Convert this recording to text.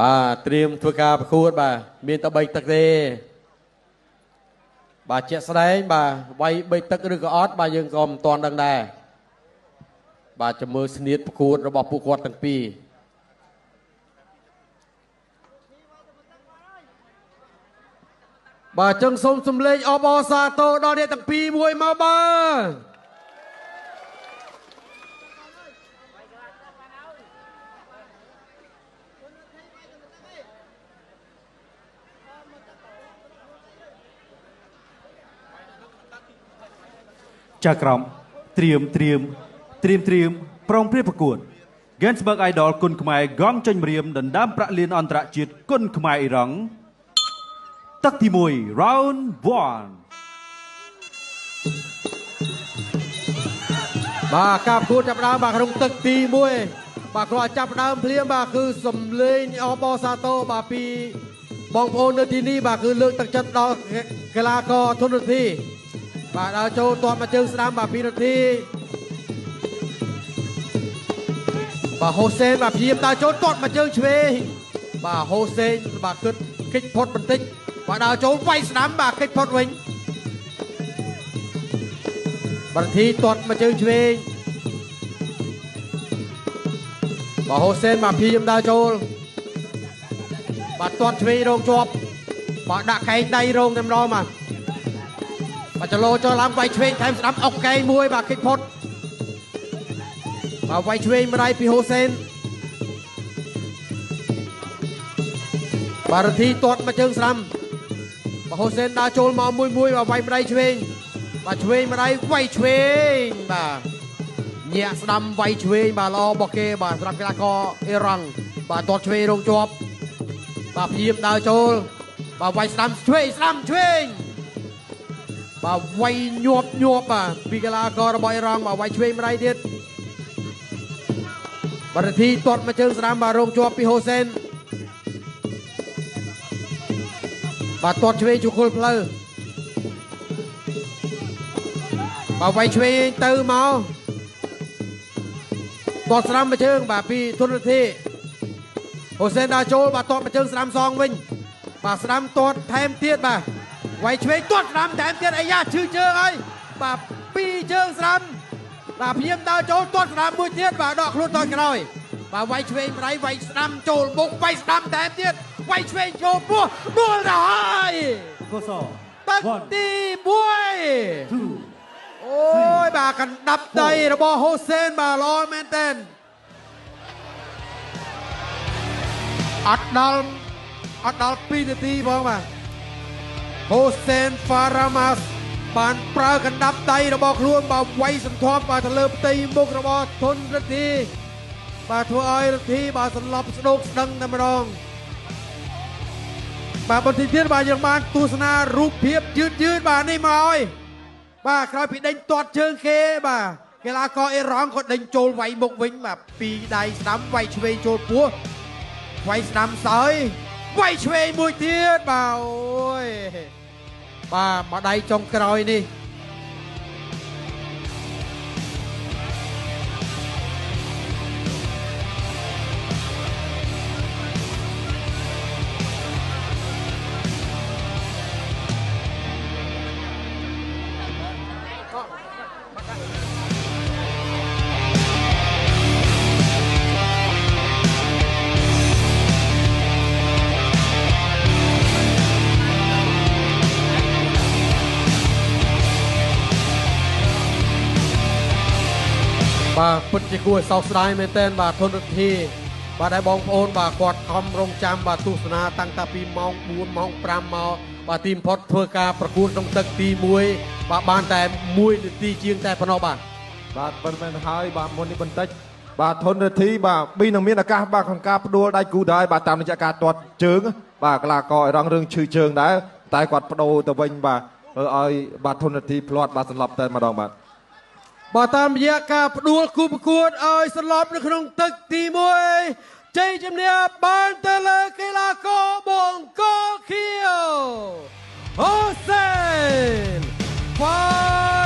បាទត្រៀមធ្វើការប្រកួតបាទមានតែ3ទឹកទេបាទជាក់ស្ដែងបាទវាយ3ទឹកឬក៏អត់បាទយើងក៏មិនទាន់ដឹងដែរបាទចាំមើលស្នៀតប្រកួតរបស់ពួកគាត់ទាំងពីរបាទចឹងសូមសំឡេងអបអរសាទរដល់អ្នកទាំងពីរមួយមកបាទចាក្រមត្រៀមត្រៀមត្រៀមត្រៀមប្រងព្រាបប្រកួត Gainsberg Idol គុណខ្មែរហ្គងចេញម្រាមដណ្ដើមប្រាក់លានអន្តរជាតិគុណខ្មែរអ៊ីរ៉ង់ទឹកទី1 round 1បាទការប្រកួតចាប់ដើមបាទក្នុងទឹកទី1បាទគ្រាន់ចាប់ដើមភ្លាមបាទគឺសំលេងអបអរសាទរបាទពីបងប្អូននៅទីនេះបាទគឺលើកទឹកចិត្តដល់កីឡាករធនរិទ្ធីបាទដល់ចូលទាត់មកជើងស្ដាំបាទ2នាទីបាទហូសេនបាទព្យាយាមដើរចូលទាត់មកជើងឆ្វេងបាទហូសេនបាទគិតគិចផុតបន្តិចបាទដើរចូលវាយស្ដាំបាទគិចផុតវិញបាទធីទាត់មកជើងឆ្វេងបាទហូសេនបាទព្យាយាមដើរចូលបាទទាត់ឆ្វេងរងជាប់បាទដាក់កែងដៃរងតែម្ដងបាទបាទចលោចូលឡើងវាយឆ្វេងថែមស្ដាំអុកកែងមួយបាទគិចផុតបាទវាយឆ្វេងម្ដាយពីហូសេនបាទរទ្ធីទាត់មកជើងស្ដាំបាទហូសេនដើរចូលមកមួយមួយបាទវាយម្ដាយឆ្វេងបាទឆ្វេងម្ដាយវាយឆ្វេងបាទញាក់ស្ដាំវាយឆ្វេងបាទល្អរបស់គេបាទសម្រាប់កីឡាករអ៊ីរ៉ង់បាទទាត់ឆ្វេងរងជាប់បាទព្យាយាមដើរចូលបាទវាយស្ដាំឆ្វេងស្ដាំឆ្វេងបាទវាយញាប់ញាប់បាទពីកីឡាកររបស់អ៊ីរ៉ង់បាទវាយឆ្វេងម្ដាយទៀតបាទរទ្ធីទាត់មកជើងស្ដាំបាទរងជាប់ពីហូសេនបាទទាត់ឆ្វេងជួគល់ផ្លូវបាទវាយឆ្វេងទៅមកទាត់ស្ដាំមកជើងបាទពីធនរិទ្ធីហូសេនដើរចូលបាទទាត់មកជើងស្ដាំសងវិញបាទស្ដាំទាត់ថែមទៀតបាទវាយឆ្វេងទាត់ស្ដាំថែមទៀតអាយ៉ាឈឺជើងហើយបាទពីរជើងស្ដាំបាទព្យាយាមដើរចូលទាត់ស្ដាំមួយទៀតបាទដកខ្លួនថយក្រោយបាទវាយឆ្វេងម្ដាយវាយស្ដាំចូលមុខវាយស្ដាំថែមទៀតវាយឆ្វេងចូលពោះដួលទៅហើយកុសទឹកទី1អូយបាទកណ្ដាប់ដៃរបស់ហូសេនបាទល្អមែនទែនអត់ដល់2នាទីផងបាទហូសេនហ្វារ៉ាម៉ាស់បានប្រើកណ្ដាប់ដៃរបស់ខ្លួនបាទវាយសន្ធាប់បាទទៅលើផ្ទៃមុខរបស់ធនរិទ្ធីបាទធ្វើឲ្យរិទ្ធីបាទសន្លប់ស្ដោកស្ដឹងតែម្ដងបាទបន្តិចទៀតបាទយើងបានទស្សនារូបភាពយឺតយឺតបាទនេះមកហើយបាទក្រោយពីដេញទាត់ជើងគេបាទកីឡាករអ៊ីរ៉ង់ក៏ដេញចូលវាយមុខវិញបាទពីរដៃស្ដាំវាយឆ្វេងចូលពោះវាយស្ដាំសើយវាយឆ្វេងមួយទៀតបាទអូយបាទមកដៃចុងក្រោយនេះបាទពិតជាគួរឲ្យសោកស្ដាយមែនទែនបាទធនរិទ្ធីបាទដែលបងប្អូនបាទគាត់ខំរងចាំបាទទស្សនាតាំងតែពីម៉ោង4ម៉ោង5មកបាទទីបំផុតធ្វើការប្រកួតក្នុងទឹកទី1បាទបានតែ1នាទីជាងតែប៉ុណ្ណោះបាទបាទប៉ុន្មានហើយបាទមុននេះបន្តិចបាទធនរិទ្ធីបាទប៊ីនឹងមានឱកាសបាទក្នុងការផ្ដួលដៃគូដែរបាទតាមរយៈការទាត់ជើងបាទកីឡាករអ៊ីរ៉ង់រឿងឈឺជើងដែរតែគាត់បដូរទៅវិញបាទឲ្យបាទធនរិទ្ធីភ្លាត់បាទសន្លប់តែម្ដងបាទបាទតាមរយៈការផ្ដួលគូប្រកួតឲ្យសន្លប់នៅក្នុងទឹកទី1ជ័យជំនះបានទៅលើកីឡាករបង្គោលខៀវហូសេនហ្វា